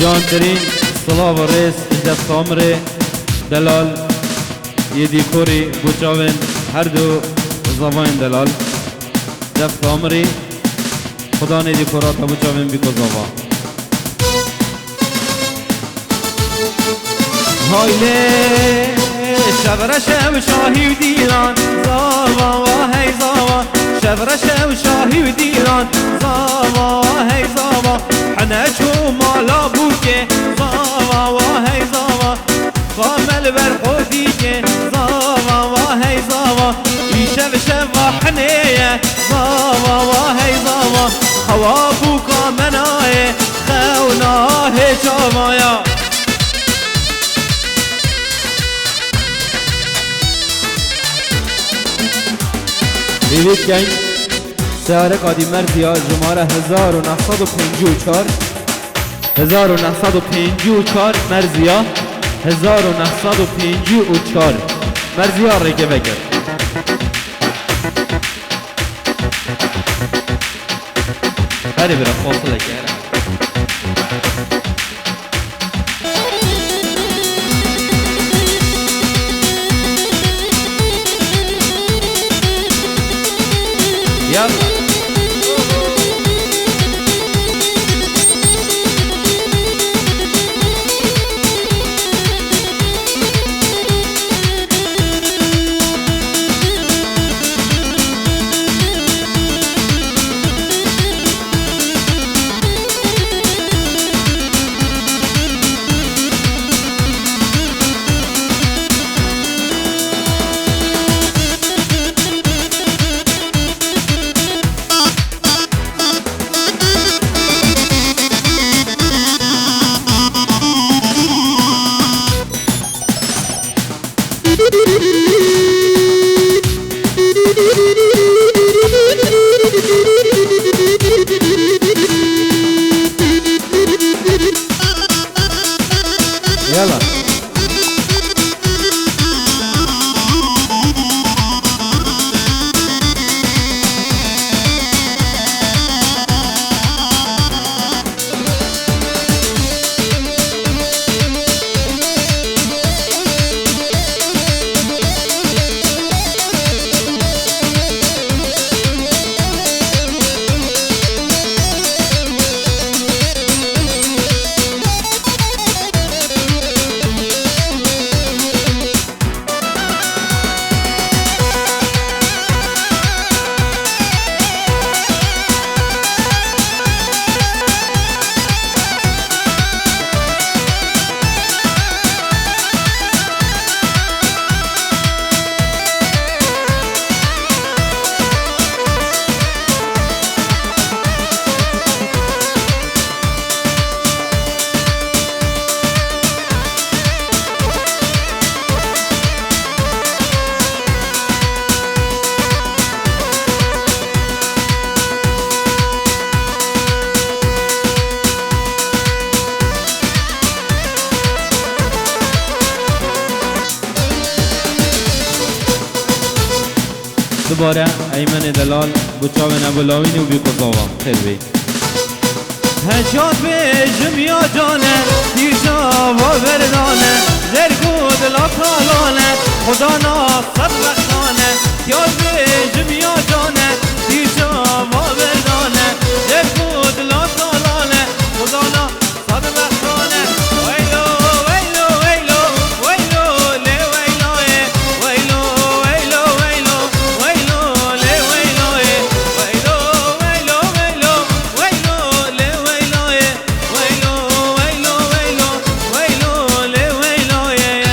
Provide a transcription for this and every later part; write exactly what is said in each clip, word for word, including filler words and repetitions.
Cantirîn, silav û rêz, Cef Tamirê, delal, yê dîkorî, bo çavên her du zavayên delal. Cef Tamirî, Xudanê dîkora te bo çavên bîko zava. Haylê, şevre şev şahî û dîlan, zava wa hey zava. Şevre şev şahî û dîlan, zava wa hey zava. Hene çû mala bûkê, zava wa hey zava. Xame li ber xwe dîkê, zava wa hey zava. Îşev şeva henê ye, zava wa hey zava. Xewa bûka me nayê, xew nahê çava ya. Hêvî dikeyn, Seyarek Adî Merziya, jimare hezar û neh sed û pêncî û çar. Hezar û neh sed û pêncî û çar Merziya, hezar û neh sed û pêncî û çar Merziya rêkeveke. Herê bira, fasileke here. Yalla. Yalla. Dubare Eymenê Delal, bi çavên Ebu Lawînî û bî quzava. Xêr bê. Heşat bêjim ya cane, tîrça va berdane, zerg û dila talane, Xwedana sed bextane. Heşat bêjim ya cane, tîrça va berdane, zerg û dila talane, Xwedana sed bextane. Weylo, weylo, weylo, weylo, lê weylayê. Weylo, weylo, weylo, weylo, lê weylayê. Weylo, weylo, weylo, weylo, lê weylayê. Weylo, weylo, weylo, weylo, lê weylayê.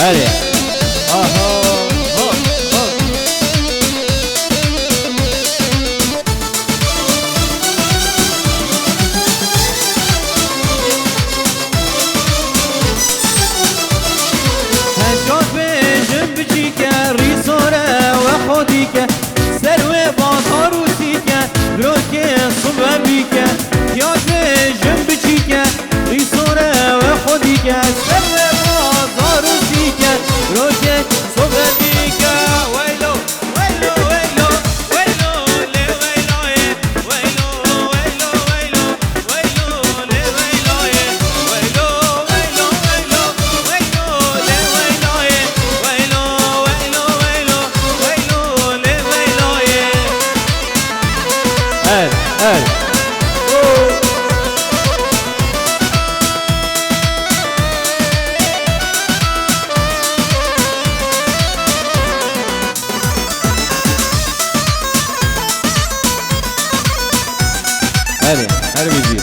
Erê. Aha. Hop, hop. Ke serre ma zarûsî ke, rojê sobe dîke. Weylo, weylo, weylo, weylo, lê weylo ye. Weylo, weylo, weylo, weylo, lê weylo ye. Weylo, weylo, weylo, weylo, lê weylo ye. Weylo, weylo, weylo, weylo, lê weylo ye. Her, her. Her, her bir.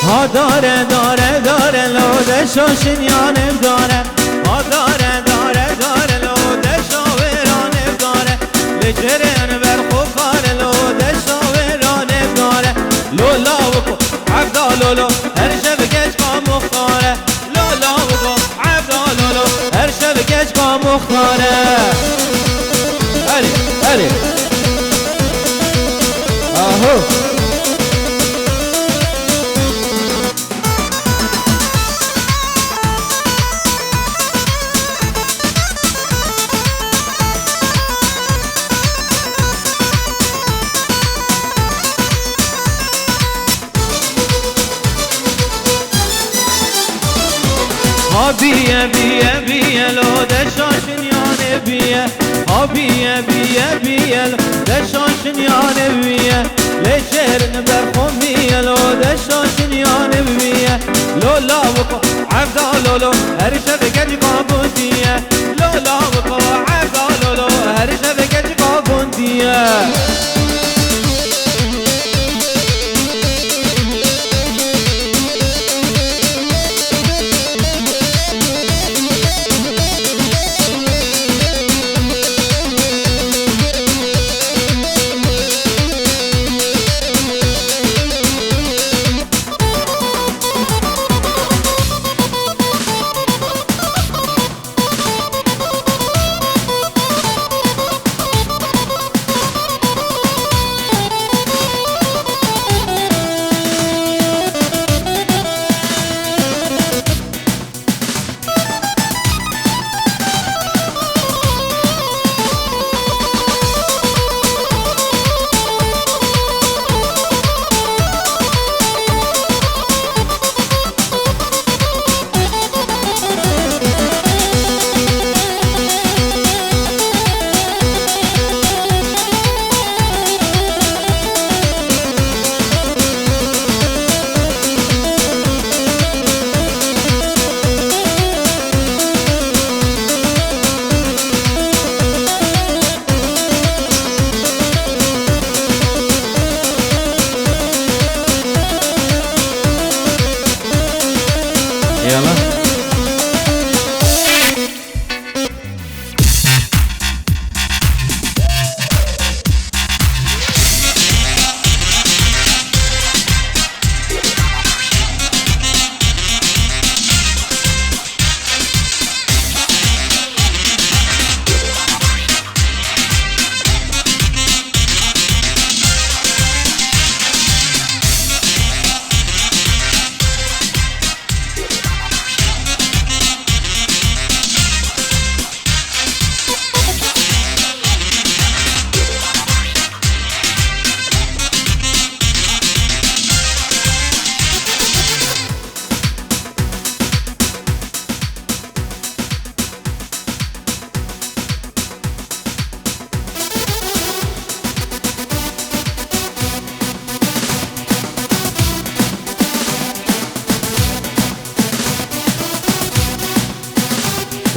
Ha dare, dare, dare, lo de şaşin ya nêv dare. Ha dare, dare, dare, lo de şawêra nêv dare. Lê cêrên ber xo kare, lo de şawêra nêv dare. Lo lawiko, evda lolo, her şev keç ka muxtare. Lo lawiko, evda lolo, her şev keç ka muxtare. Erê, erê. Aho. Ha biye, biye, biye, lo de şaşin yanê biye. Ha biye, biye, biye, lo de şaşin yanê biye. Lê şêrin berxo miye, lo de şaşin yanê biye. Lo lawiko, evda lolo, her şev keç ka gotiye. Lo lawiko, evda lolo, her şev keç ka gotiye. Eyvallah.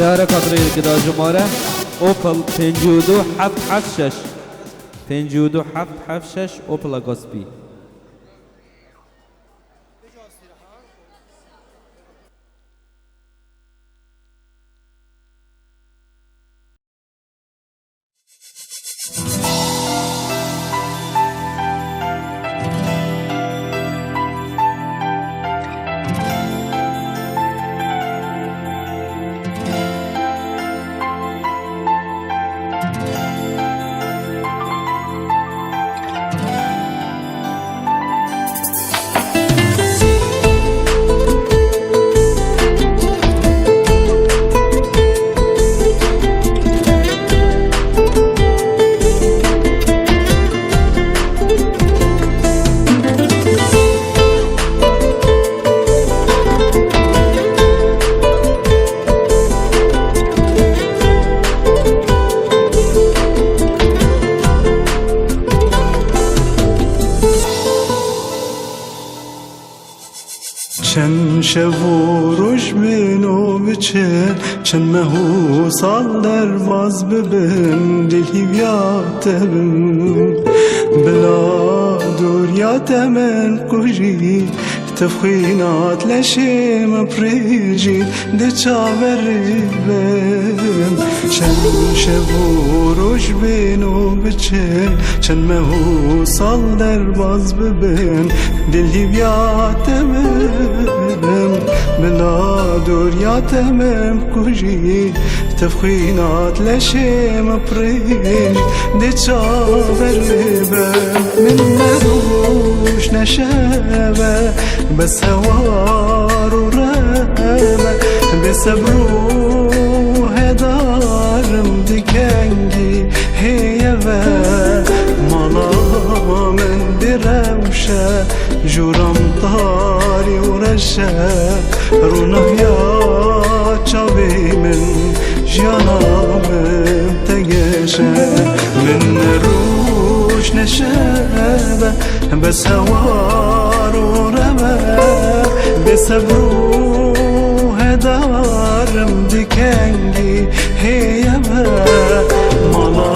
Şehre kadroyê dikida jumare Opel pêncî û du heft heft şeş. Pêncî û du heft heft şeş Opel Agospi. Çend şev û roj bin û biçin, çend meh û sal derbaz bibin, dil hîviya te bim. Bila dûriya te min qujî, tevxwînat leşê min pirêjî, di çaverê bim. Çend şev û roj bin û biçin, çend meh û sal derbaz bibin, dil hîviya te min, bila dûriya te min qujî, tevxwînat leşê min pirêj, di çaverê bim. Min ne roj ne şev e, bes hewar û rev e, bê sebr û hedar im di kengî heye ve. Mala min bi rewş e, jûra min tarî û reş e, ronahiya çavê min, jiyana min te geş e. Min ne roj ne şev e, bes hewar û rev e, bê sebr û hedar im di kengî heye ve. Mala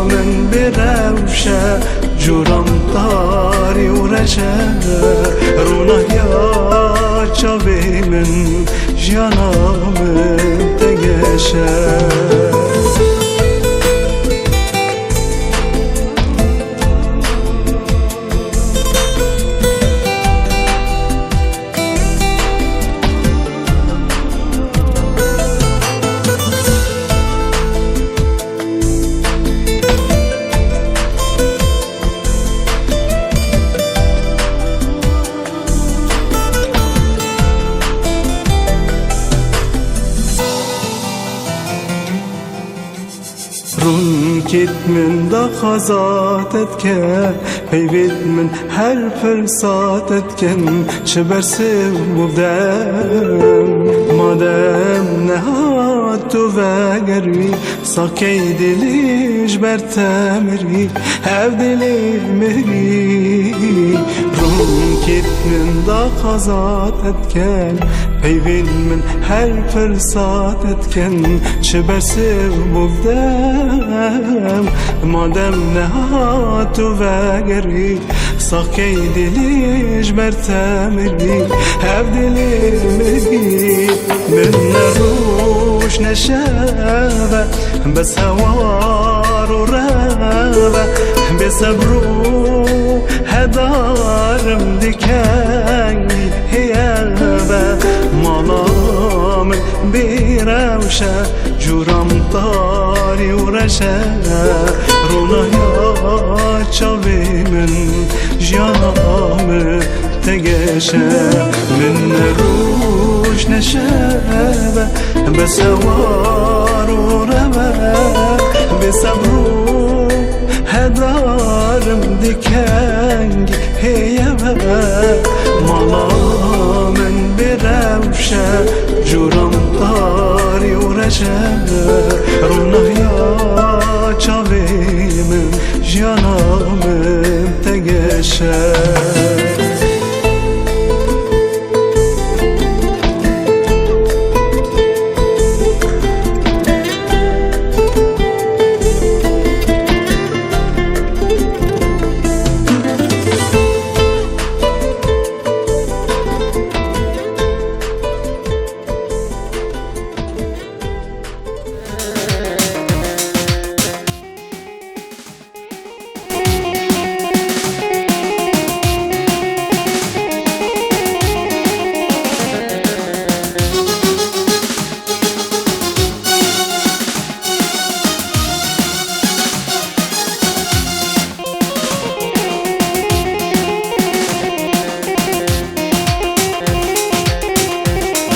min bi rewş e, jûra min tarî û reş e, ronahiya çavê min, jiyana min te geş e. Rûnkêt min daxwaza te dike, peyvêt min her pirsa te dikin, çi bersiv bû dem. Madem nehat tu vegerî, sax key dilî ji ber te mirî, ev dilê mirî. Rûnkêt min daxwaza te dikin, peyvên min her pirsa te dikin, çi bersiv bû dem. Madem nehat tu vegerî, sax key dilî ji ber te mirî, ev dilê mirî. Min ne roj ne şev e, bes hewar û rev e, bê sebr û hedar im di kengî heye ve. Mala min bi rewş e, jûra min tarî û reş e, ronahiya çavê min, jiyana min te geş e. Min ne roj ne şev e, bes hewar û rev e, bê sebr û hedar im di kengî heye ve. Mala min bi rewş e, jûra min tarî û reş e, ronahiya çavê min, jiyana min te geş e.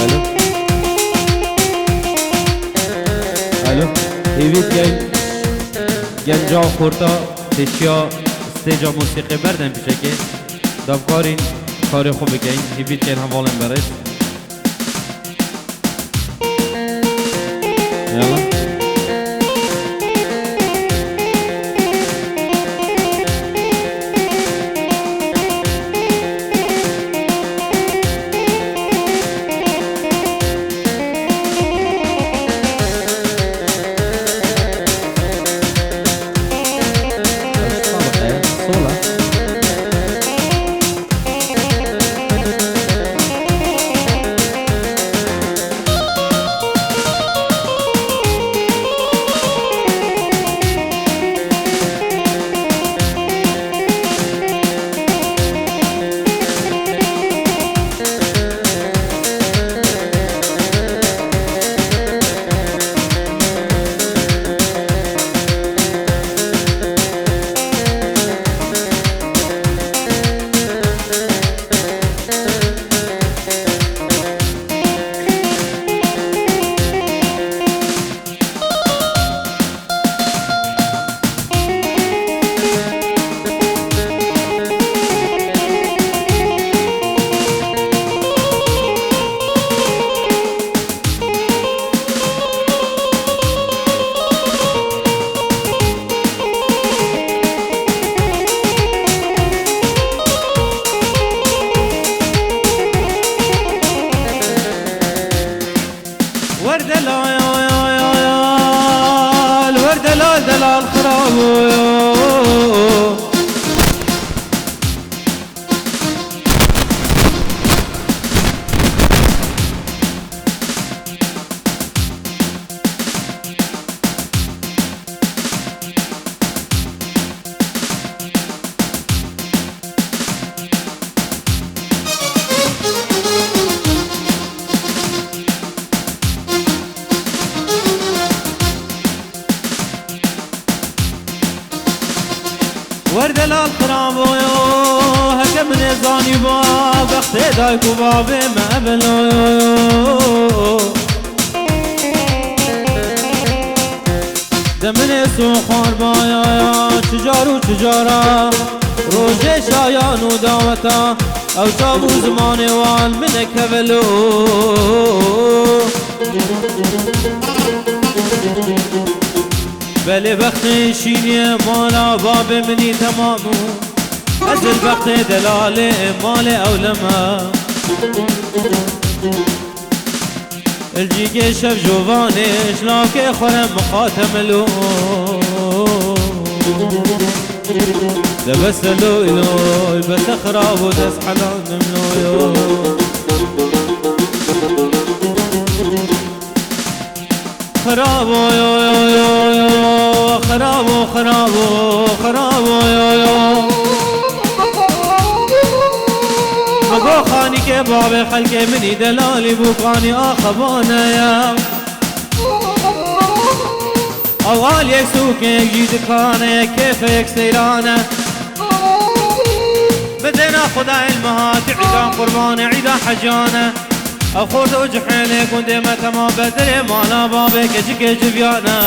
Alo. Alo. Hêvî dikin genca xorta pêşiya stêca mosîqê berdin pîçekê. Da bikarîn karê xwe bikin. Hêvî dikin hevalên berêz. Yalla. Wer delal, wer delal, delal xirabo yo. Wer delal xirabo yo, heke min ê zanîba, bextê dayik û bavê me ebelo yo. De min ê so xwar baya ya, çi car û çi cara, rojê şayan û daweta, ew çav û zimanê wan min e kevelo. Belê bextê şînê mala babê minî temam û ez li bextê delalê malê ewlema. Li cîgê şev jovanê ji lakê xwe re miqatemilo. De bes e loy loy, bes e xirabo, dest helal nimloyo. Xirabo yo yo yo yo, xirabo, xirabo, xirabo yo yo. Ego xanîkê bavê xelkê minî delalî bûkanî axebane ye. Ew aliyek sûkek jî dikane ye, kêfeyek seyrane. Bi dêna Xwedayê li me hatî îda qurbanê, îda heciyane. Ew xort û cihêlê gundê me tema bedirê mala babê keçikê civiyane.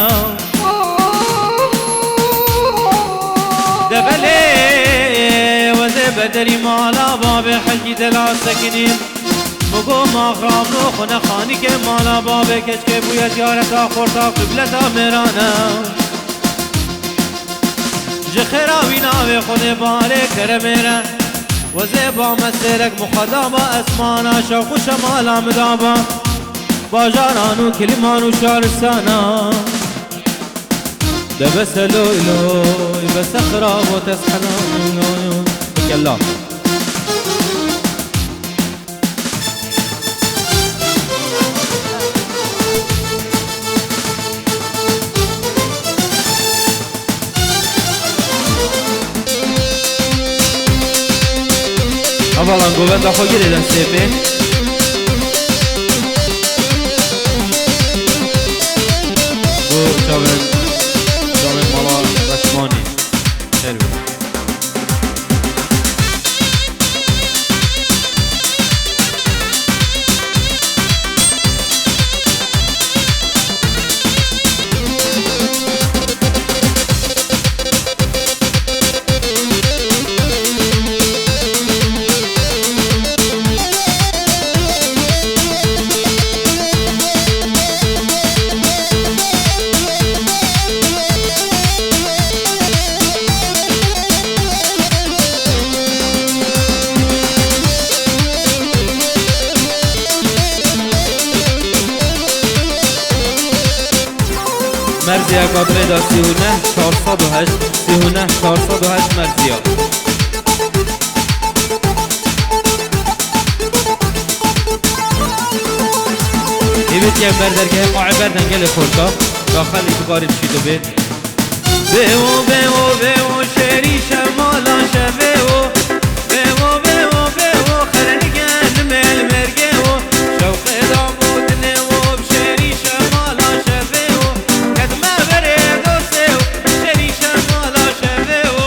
De belê wezê bedirî mala babê xelkî delal sekinî. Migo max ramno xwe ne xanîkê mala babê keçikê bûye ziyareta xorta qibleta mêrane. Ji xêra wî navê Xwedê barê keremê re. Wezê ba me sêrek muxedama esmana şewq û şemala midaba. Bajaran û kilîman û şaristana. De bes e loy loy, bes e xirabo, te ez hela loy loy. Kella. Hevalan govenda xwe girê destê pê. Bo çavên, çavên mala Reşmanî. Xêr be. Yeka bê de sî û neh çar sed û heşt, sî û neh çar sed û heşt merziya. Hêvî dikem ber dergehê Qaê Berden gelê xorta, daxel îtibarê çî dibê. Bêwo, bêwo, bêwo, şêrî şemala şevê wo. Bêwo, bêwo, bêwo, xernigen mêl mêrgê wo. Şewqê dam û dinê wo, bi şêrî şemala şevê wo. Kedme berê dostê wo, bi şêrî şemala şevê wo.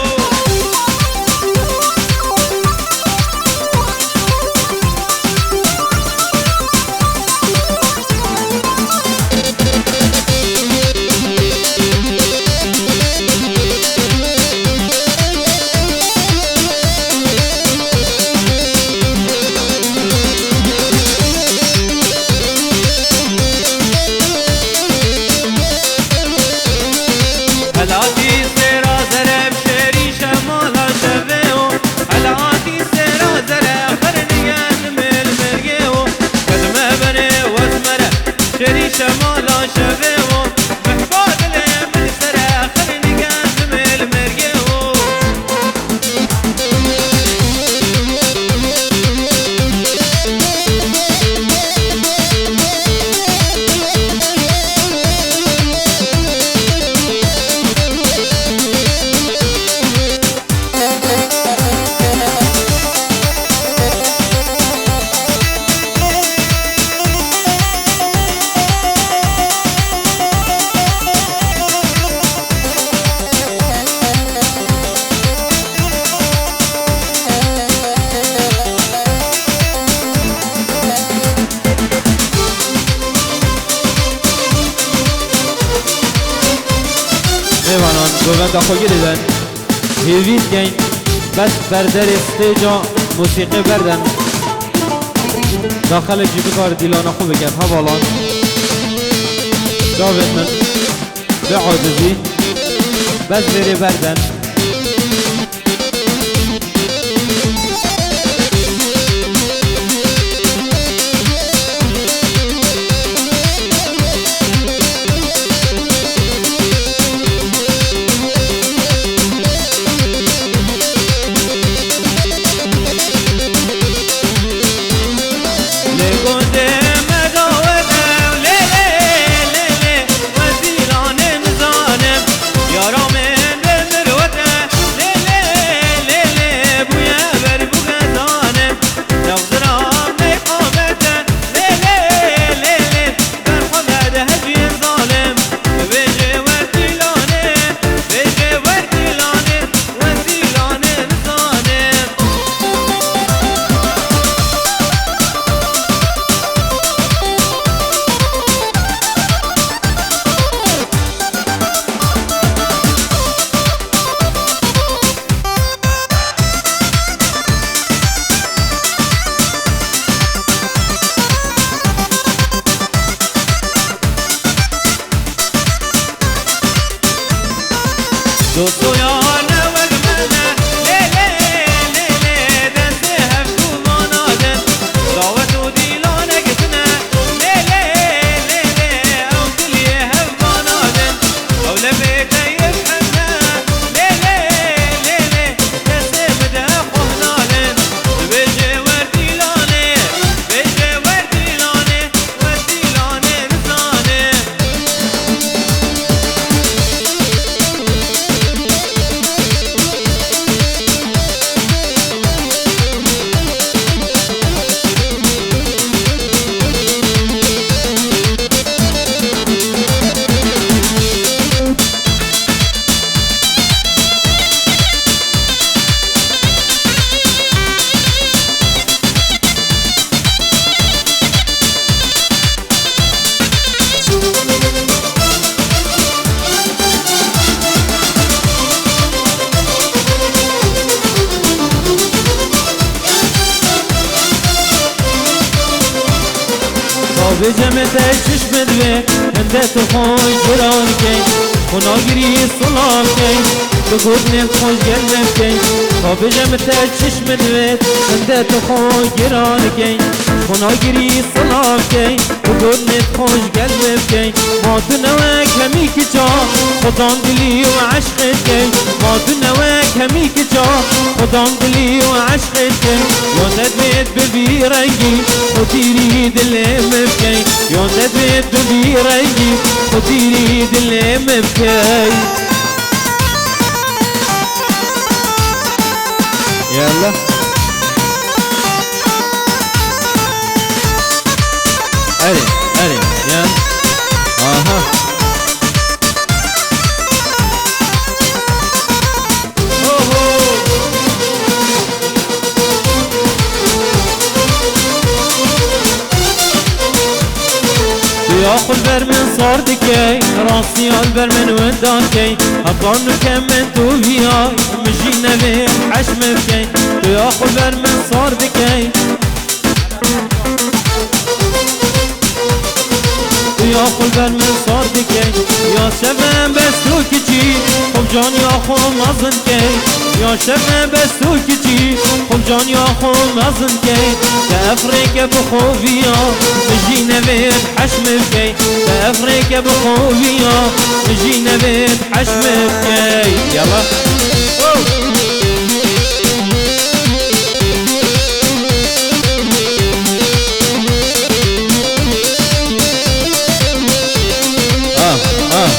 Helatî sêra zere bi şêrî şemala şevê wo. Helatî sêra zere xernigen mêl mêrgê wo. Kedme berê wes mere şêrî şemala şevê wo. Mehba dilê min sere xernigen mêl mêrgê wo. Mêvanan govenda xwe girêden. Hêvî dikeyn bes berderê stêca mûsîqê berden. Daxelê cî bikare dîlana xwe biket hevalan. Çavên min. Bi acizî, bes vêrê berden. Lê gondê me dawet e, lê, lê, lê, lê, wezîranê nizanim, yara min bi mirwet e, lê, lê, lê, lê, bûye ber bû gezanim, nexzira me qamet e, lê, lê, lê, lê, ber xwe me de hecî zalim, bêjê wer dîlanê, bêjê wer dîlanê. Wezîlanê nizanim. Dostoya ne wek me ne, lê, lê, lê, lê, destê hev ku vana din, dawet û dîlanek tine, lê, lê, lê, lê, ew diliyê hev vana din, ew lebê te yê hemne, lê, lê, lê, lê, destê bide xwe hilalin, dibêje wer dîlanê, bêje wer dîlanê. Wezîlanê nizanim. Bavê cemê te çişme divê, hinde tu xwe cira dikey, xwe nagirî silav key. Bi gotinên xweş gel me bikey, xwe bêje min te çiş min wêt, min de tu xwe giran key. Xwe nagirî silav key, bi gotinên xweş gel me bikey. Ma tu newe kemî kiça, xudan dilî û eşqê key. Ma tu newe kemî kiça, xudan dilî û eşqê key. Yo te divêt bi vî rengî, xwe tîrî dilê min bikey. Yo te divêt bi vî rengî, xwe tîrî dilê min bikey. Yalla. Erê, erê, ya. Aha. Oho. Tu ya xwe li ber min sar dikey, rastiya li ber min winda dikey. Heta nûke min tu viyay, min jî nevê heş min bikey. Tu ya xwe li ber min sar dikey. Tu ya xwe li ber min sar dikey. Ya şeve bes tu kiçî, xwe bi caniya xwe mezin key. Ya şeve bes tu kiçî, xwe bi caniya xwe mezin key. Te ev rêke bi xwe viya, min jî nevê heş min bikey. Te ev rêke bi xwe viya, min jî nevê heş min bikey. Yalla. Oh! Ah, ah.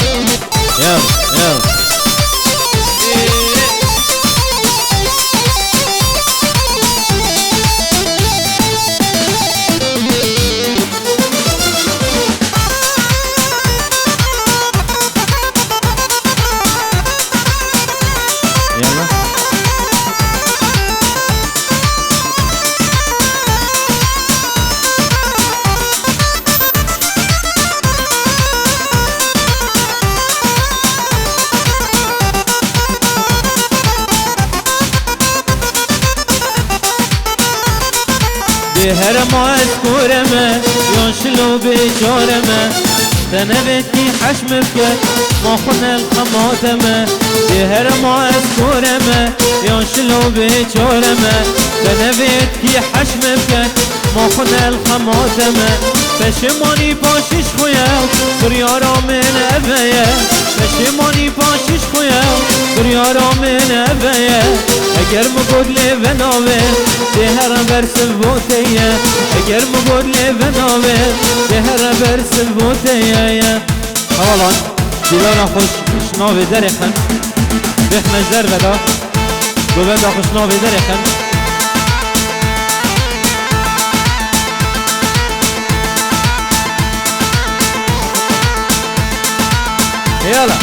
Ya, ya. Yalla. Dê herema ez kore me, yan şilo bê çare me. Te nevêt kî heş min bike, ma xwe ne li xemate me. Dê herema ez kore me, yan şilo bê çare me. Te nevêt kî heş min bike, ma xwe ne li xemate me. Peşêmanî paşîş xwe ye, biryara min eve ye. Peşêmanî paşîş xwe ye, biryara min eve ye. Eger min got lê ve navê, dê here ber siv bo te ye. Eger min got lê ve navê, dê here ber siv bo te ye, ye. Hevalan, dîlana xweş ji navê derê xin. Bêxme ji derve de. Govenda xwe ji navê derê xin. Hêyala.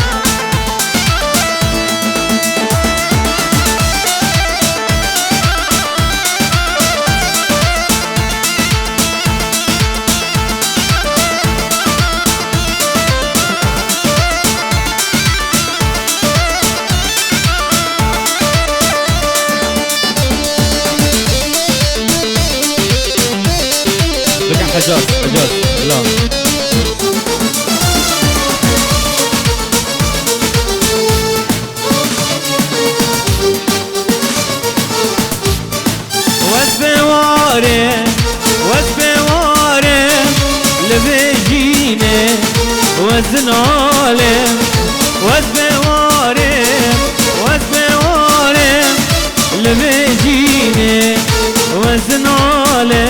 Bike Hecaz, Hecaz, la. Wez bê warê, wez bê warê, li vê jînê wez nalê. Wez bê warê, wez bê warê, li vê jînê wez nalê.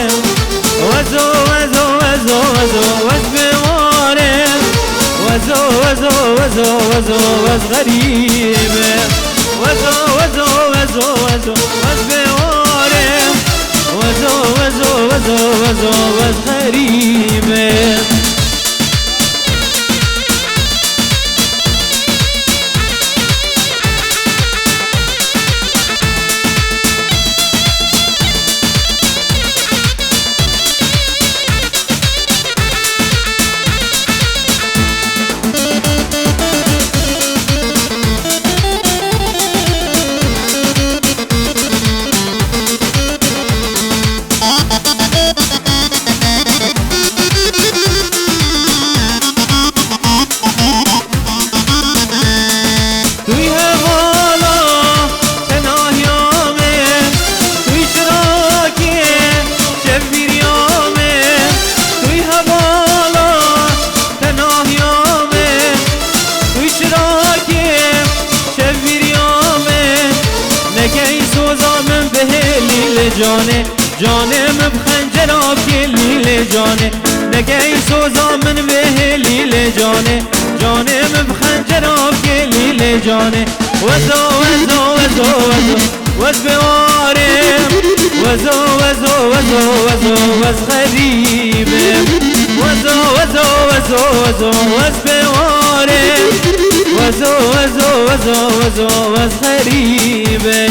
Wezo, wezo, wezo, wezo, wez bê warê. Wezo, wezo, wezo, wezo, wez xerîb e. Wezo, wezo, wezo, wezo, wez bê warê. Wezo, wezo, wezo, wezo, wez xerîb e. Canê, canê min bi xencera bikê lîlê canê. Nekey soza min bê hêlî lê canê. Canê min bi xencera bikê lîlê canê. Wezo, wezo, wezo, wezo. Wez bê warê. Wezo, wezo, wezo, wezo. Wez xerîbê. Wezo, wezo, wezo, wezo. Wez bê warê. Wezo, wezo, wezo, wezo. Wez xerîbê.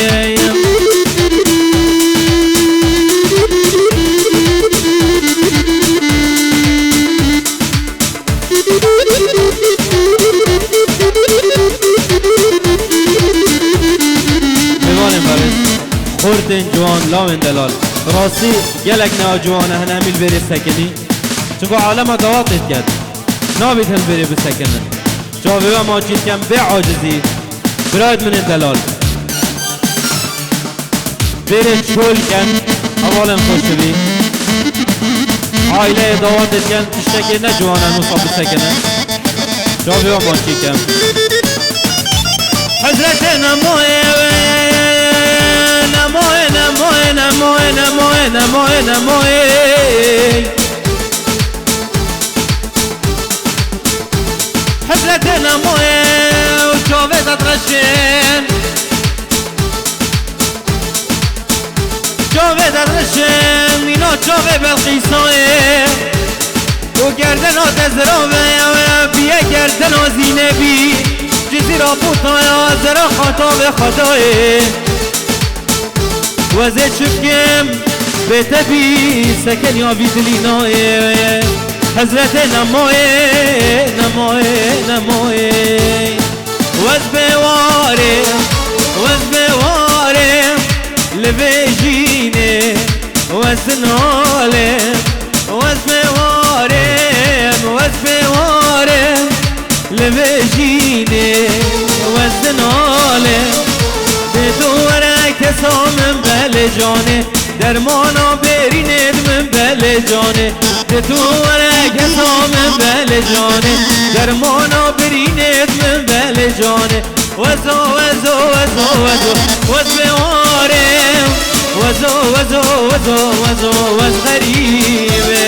Mêvanên berê, xortên ciwan, lawên delal. Rastî gelek newa ciwan e, hene hemî li vêrê sekinî. Çunku alema dawatê diket. Nabît him vêrê bisekinin. Çavê we maçî dikem bê acizî. Birayet min ên delal. Vêrê çol ken, hevalên xweşivî. Aileyê dawatê diken, tiştekê ne ciwan e, wisa bisekinin. Çavê we maçî kem. Hezretê nemoyê, nemoyê, nemoyê. Hezretê nemoyê û çavê de direşên. Çavê de direşên, mîna çavê Belqîsayê. û gerdena te zirave, biye gerdena Zînebî. Cizîra Bûtaya zira xatavê Xwedayê. Wezê çikim bê te bî, sekeniya vî dilî nayê. Hezretê nemoyê, nemoyê, nemoyê. Wez bê warê, wez bê warê, li vê jînê wez nalê. Wez bê warê, wez bê warê, li vê jînê wez nalê. Dê tu were kesa min belê canê, dermana bêrînê di min belê canê. Dê tu were kesa min belê canê, dermana birînê di min belê canê. Wezo, wezo, wezo, wezo, wez bê warê. Wezo, wezo, wezo, wezo, wez xerîbê.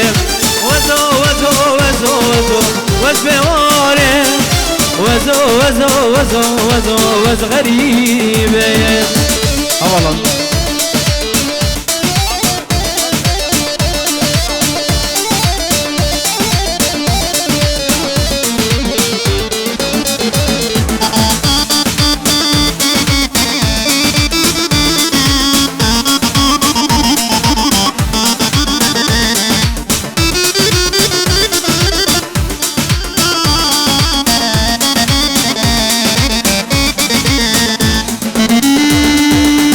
Wezo, wezo, wezo, wezo, wez bê warê. Wezo, wezo, wezo, wezo, wez xerîbê. Havalan.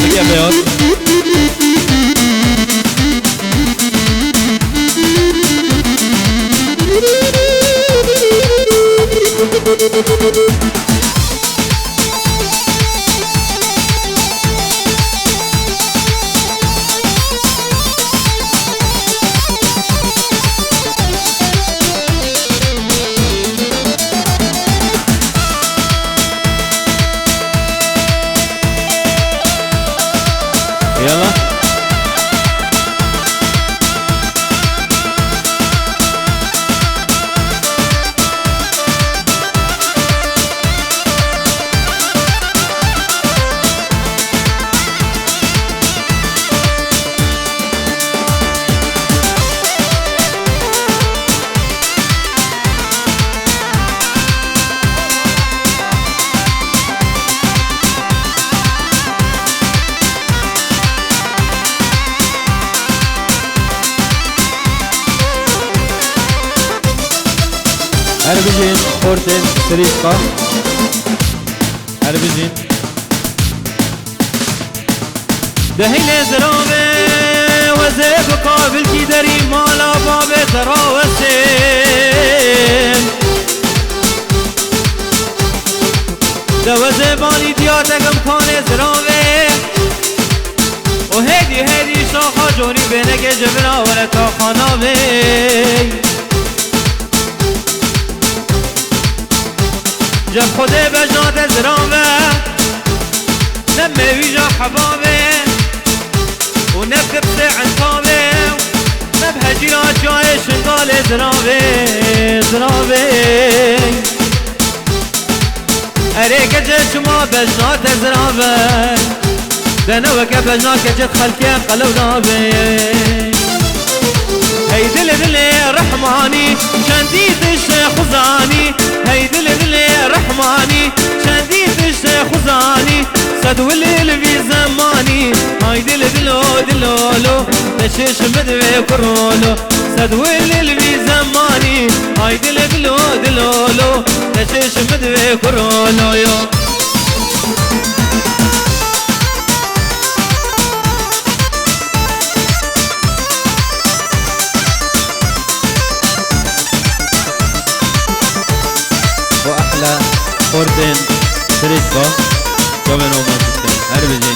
Bike beyaz. Yalla. Her bijîn xortên Sirîşqa. Her bijîn. Dehîlê ziravê wezê bi kavilkî derî mala babê te rawesê. De wezê banî diya te gimkanê ziravê. Û hêdî hêdî şaxa corî bênekê ji vira were taxa navê. Ji Xwedê bejna te ziran ve, ne mêwîja hebavê. û ne bi qipsê entavê, ne bi hecîra çiyayê Şingalê ziravê, ziravê. Erê keçê çima bejna te zirave, de ne weke bejna keçê xelkê qelew navê. Hey dilê dilê Rehmanî, çendî tiştê xwe zanî. Hey dilê dilê Rehmanî, çendî tiştê xwe zanî. Sed wilî li vî zemanî, ay dilê dilo dilo lo, te çêşim divê kurolo. Sed wilî li vî zemanî, ay dilê dilo dilo lo, te çêşim divê kurolo yo. û ehla xortên Tirîşka çavên Oman Sistem. Her bijî.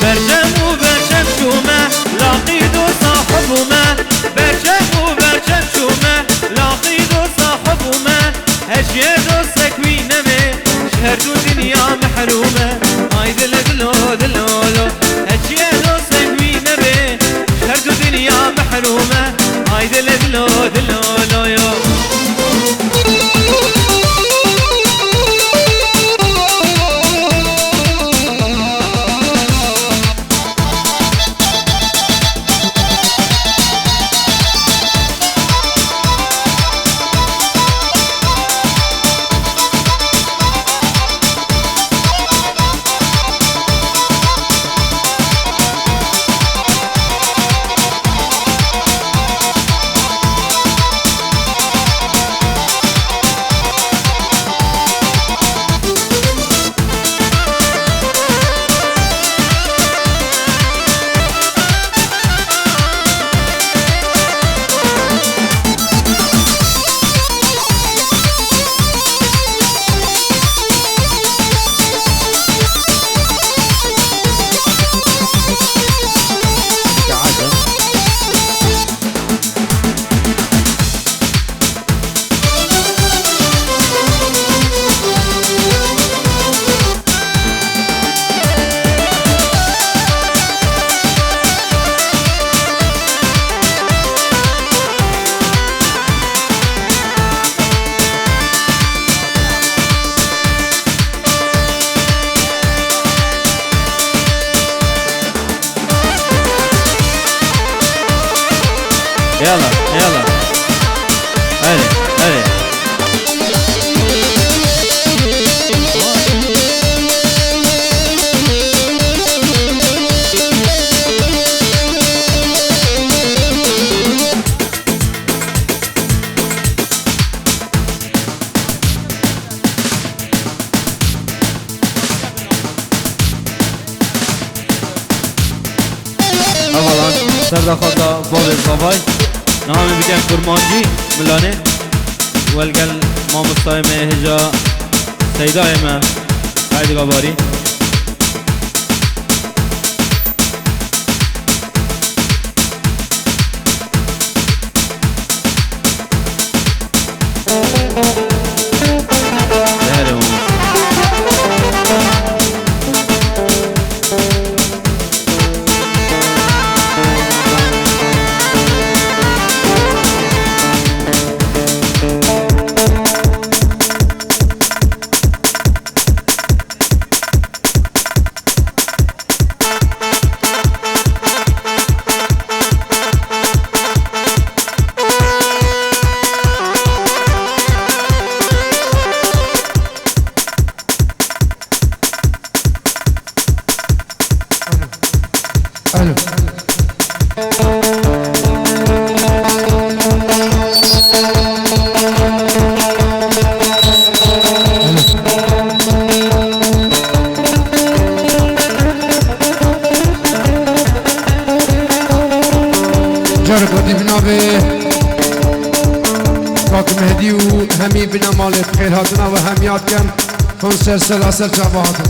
Berçem û berçem çûme, laqî dosta xwe bûme. Berçem û berçem çûme, laqî dosta xwe bûme. Heşiyê dostek wî nebe, ji her du dinya mehrûme. Ay dilê dilo dilo lo. Heşiyê dostek wî nebe, ji her du dinya mehrûme. Ay dilê dilo dilo lo yo. Yala, yala. Hadi, hadi. Hevalan, ser daxwaz da bavê zavay. Niha em bikin kurmancî, milanê. Welgel mamostayê me hêja Seydayê me, Seydî Gabarî. Alo. Carek xwe dî bi navê Kak Mehdî û hemî bina malê bi xêr hatina we hemiya dikin. Konser selaser çava hatin.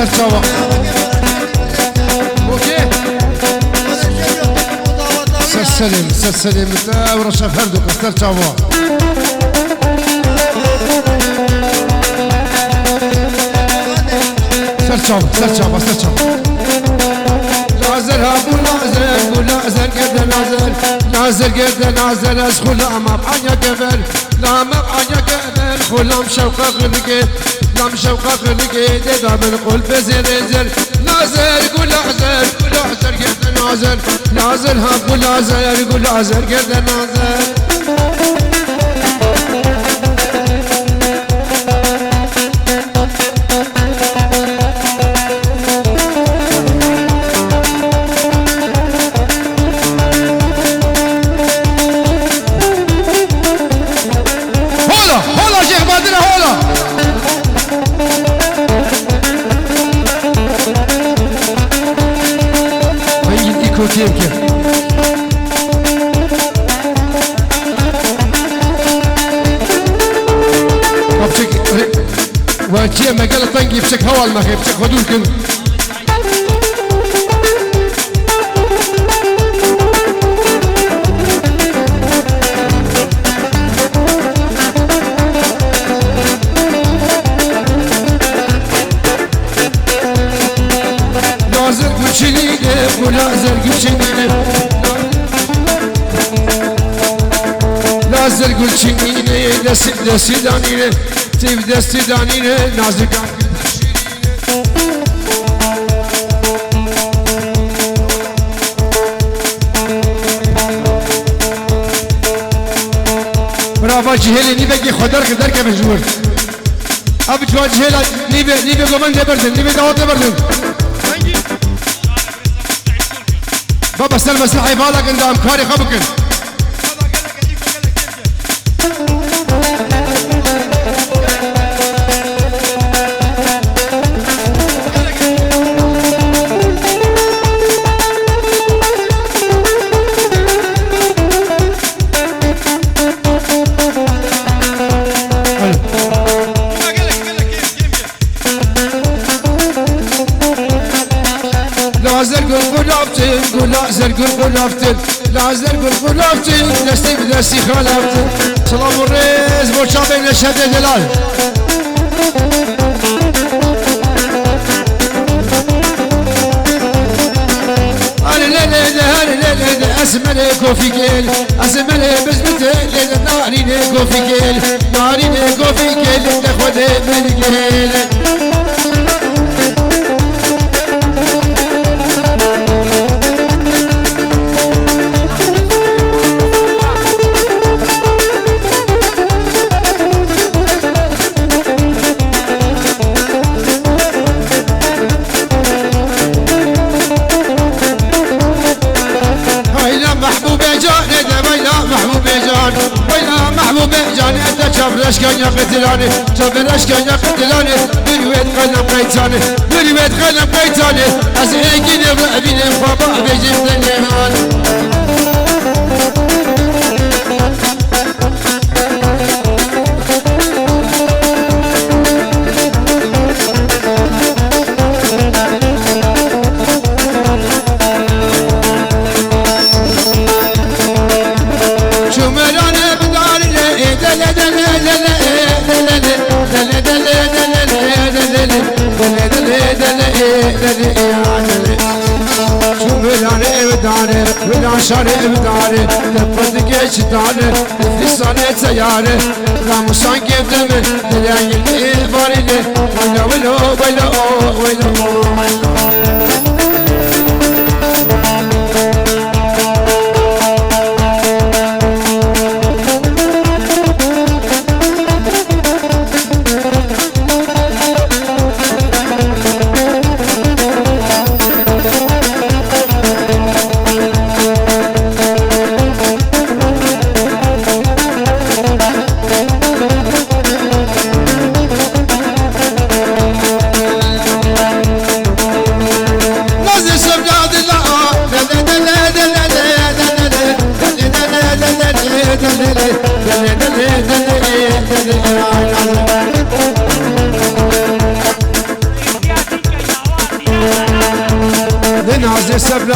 Ser çava. Okey. Ser serê min, ser serê min. Te ew reşa her du kes, ser çava. Ser çava, ser çava, ser çava. Lazer ha bu lazer, bu lazer gerde nazer. Lazer gerde nazer, ez xula ma anya gever. Lam anya gever, xulam şewqa xilike. Lam şewqa xilike, deda min qul bezere zer. Lazer, gulazer, gulazer gerde nazer. Lazer ha gulazer, gulazer gerde nazer. Hola, hola Şêx Badir, hola. Rengîn îko têm kir. Kapçik, re-, welçiye me gel tengî, piçek hewa li me xê, piçek xwe dûr kin. Lazer gulçinîne, bu lazer gulçinîne. Lazer gulçinîne, destî, destî danîne, tîv destî danîne, nazikan. Brava, cihêlê nîvekî xwe derxe, derkeve ji wir. Ev çiwa cihêla nîvê, nîvê govendê berdin, nîvê dawetê berdin. Baba ser meslehê vala kin da em karê xwe bikin. Lazer gul gulaftin, gula zer gul gulaftin. Lazer gul gulaftin, destî bi destî xalaftin. Selam û rêz bo çavê Neşetê Delal. Hare lê lê de, hare lê lê de, esmerê kofî gel. Esmerê bizmitê lê de, narînê kofî gel. Narînê kofî gel, de xwedê min gel. Hayla Mehbûbê canê de, hayla Mehbûbê can. Hayla Mehbûbê canê de, çavreşkanya qetilanê, çavreşkanya qetilanê. Birwet qenem qeytanê, birwet qenem qeytanê. Ez êgînê ve evînê xwe ba vêjim de nêhan. Çumerane bidarine, dele dele dele, dele dele dele, dele dele dele, dele dele dele, dele dele dele, dele dele dele. Çumerane evdare, Bila şarê evdare, te pir digeştane, te fîsane teyare, ramusan kevdeme, dileyê barîne, weyla weyla, weyla o, weyla o.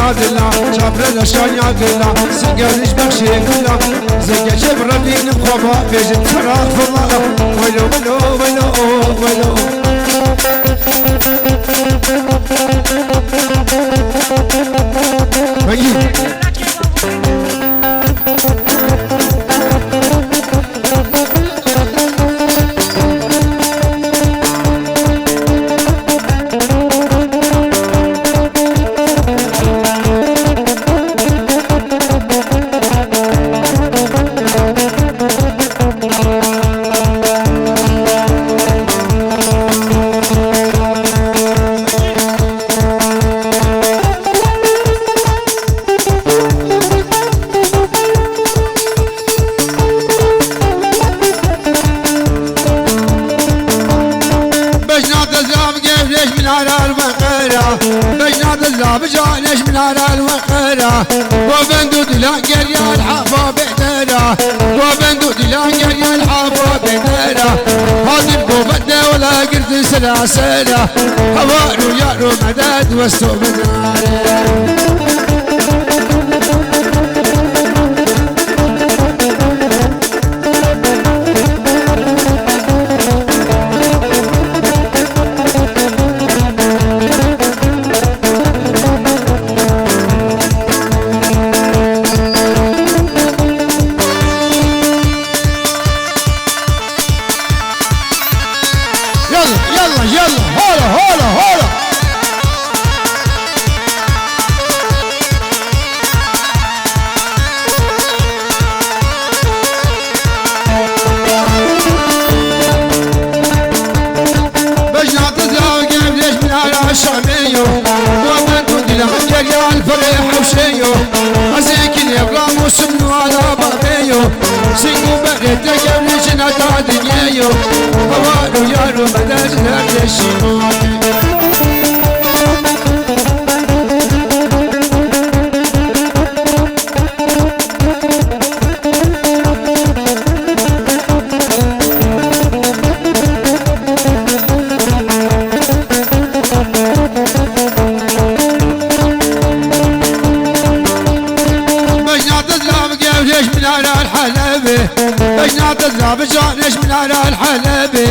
Dila, çapre leşan ya dila, singeriş bexşê dila, zeke çe bira bînim xwe ba, bêjin firax fila, welo, welo, welo, o, welo. Peki. Bejna dezra bi gevreş min arar veqera. Bejna dezra bi caneş min arar veqera. Govend û dilan gerya li hefa bêdera. Govend û dilan gerya li hefa bêdera. Hadim govend de wela girtin sera sera. Hewa ro yaro medet westo bedare. Yalla, yalla, yalla, hala, hala, hala. Bejna dizra gevreş min ara şameyo. Wa ben tu dila gerya li ferê hewşeyo. Ez ê kinê ramusum nû ala babeyo. Sing û berê te gevreşina da dinyeyo. Hawar û yar û bedel her deşîno. Bejna dizra bi gevreş min ara Helebê. Bejna dizra bi caneş min ara Helebê.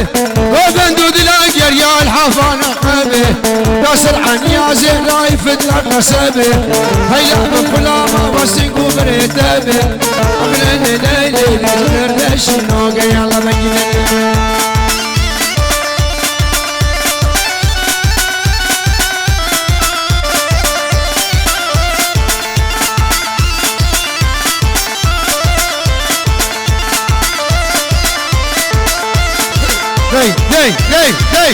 Govend û dilan gerya li hefa Neqebê. Nasir Eniyazê layî fidla qesebê. Heyla bi kulama wesîng û birê te be. Amrê lê lê lê lê lê lê şîno geyala vengî lê lê. Dey, dey, dey, dey.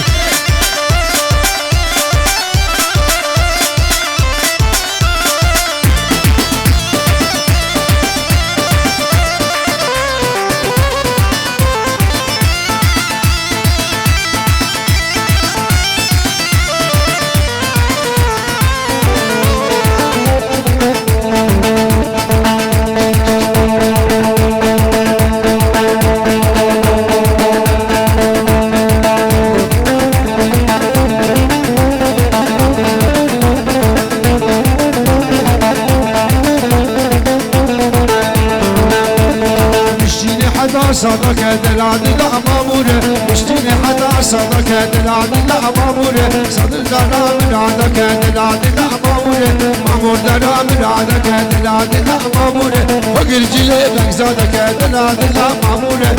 Miştînê heta sadake dela dila mamûre. Miştînê heta sadake dela dila mamûre. Sadir dara min adake dela dila mamûre. Mamûr dara min adake dela dila mamûre. O gircilê Begzadeke dela dila mamûre.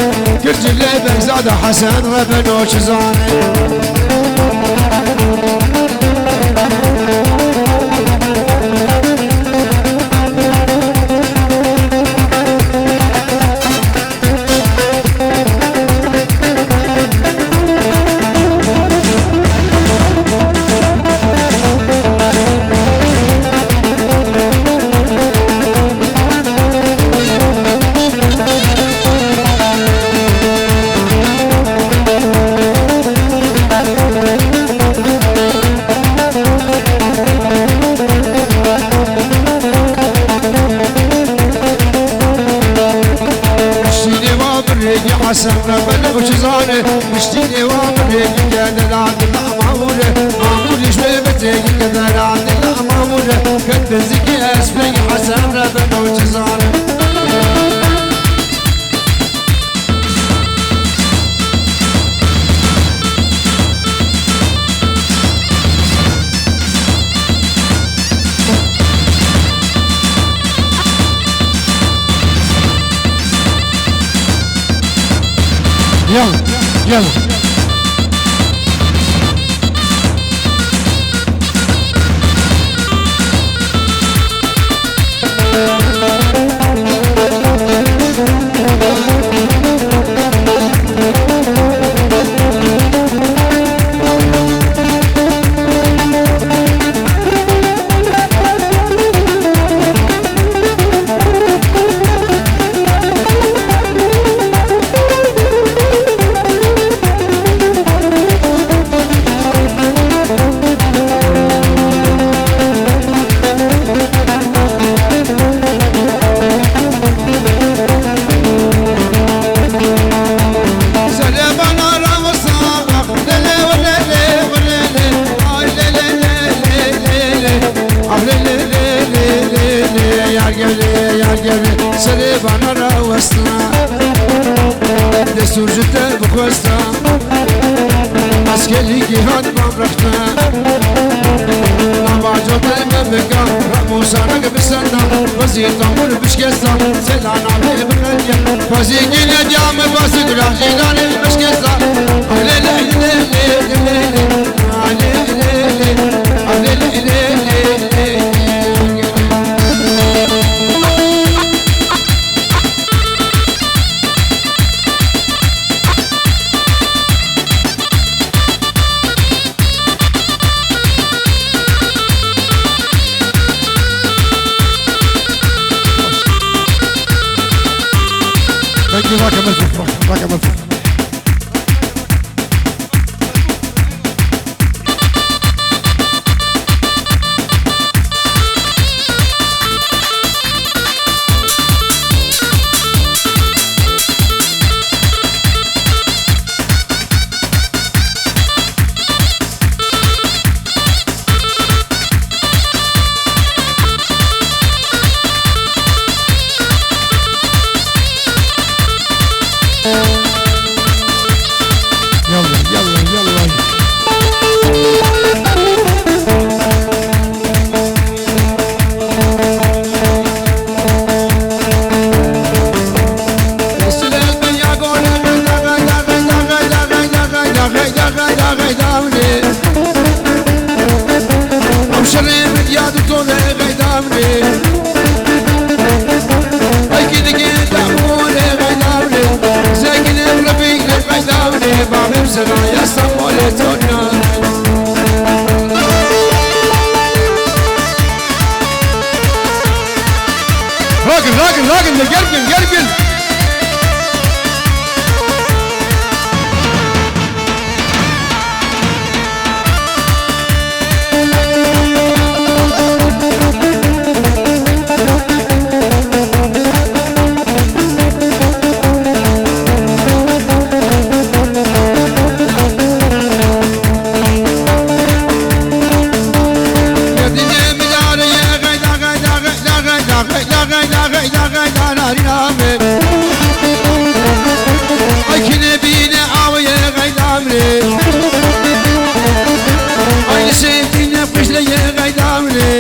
Gircilê Begzada Hesen Rebeno çizane. Miştînê wa birêgî Hesen Rebel û çizane. Miştînê wa birêgî ke dela dila mamûre. Mamûrî ji wê bitêgî ke dela dila mamûre. Ket nêzîkî ez pêngî Hesen re bin û çi zanim. Yalla, yalla. Serê bana ra wesna, destûr ji te bixwesta, ez gelî gihan bam rexte. Nava cotê me bika, Ramûsana ke bisenda, bazî tamur bişkesta, sela navê bixeliye, bazî gîne diya me, bazî gula jîlanê bişkesta. Lê lê lê lê lê lê lê. Thank you, Raka Mezif, Raka Mezif. Yalla, yalla, yalla. Ew şerê min ya du tole gaydamre. Ay ki digi damore gaydamre. Zekine rabik gaydamre. Babim seraya samole tona. Rakin, rakin, rakin, gergin, gergin. Ay kine bîne awê ye gaydamre. Ay şêkîne qijlê ye gaydamre.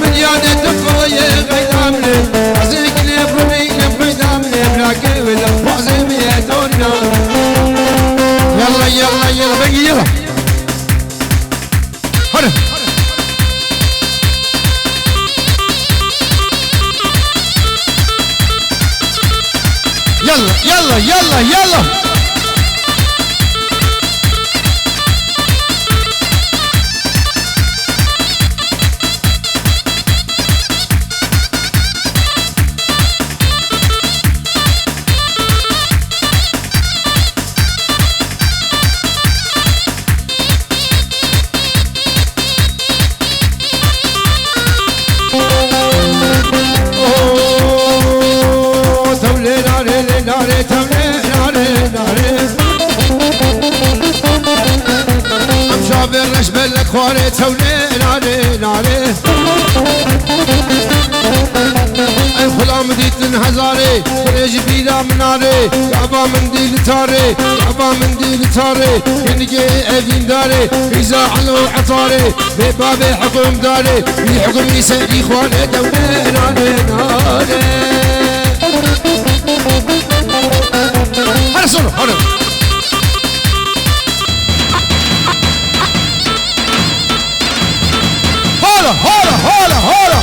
Min yade tu koye gaydamre. Azekine rubîne gaydamre. Brakê wê de xwazê min ye dorna. Yalla, yalla, yalla, bengî yalla. Hadi. Yalla, yalla, yalla, yalla. Tewlê nare lê nare, tewlê nare nare. Em çavê reş belek xwarê tewlê Nare. Ev xulam dîtin hezarê, xurê ji bîra min nare. Gava min dî li tarê, gava min dî li tarê. Hinigê evîndarê, qîza elo etarê. Bê bavê hikûmdarê, wî hikûmî serî xwarê dewre nare, nare. Her sor, hadi. Hala, hala, hala, hala.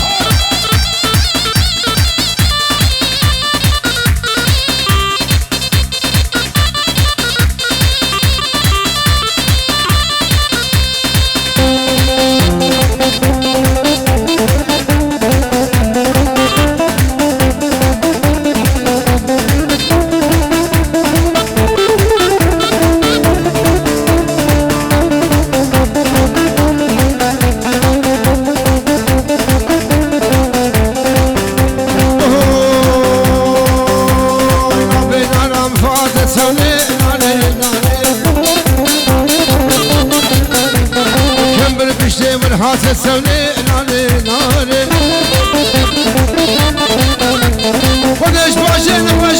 Hate sewlê nane nane. Xwedeş baş e, ne baş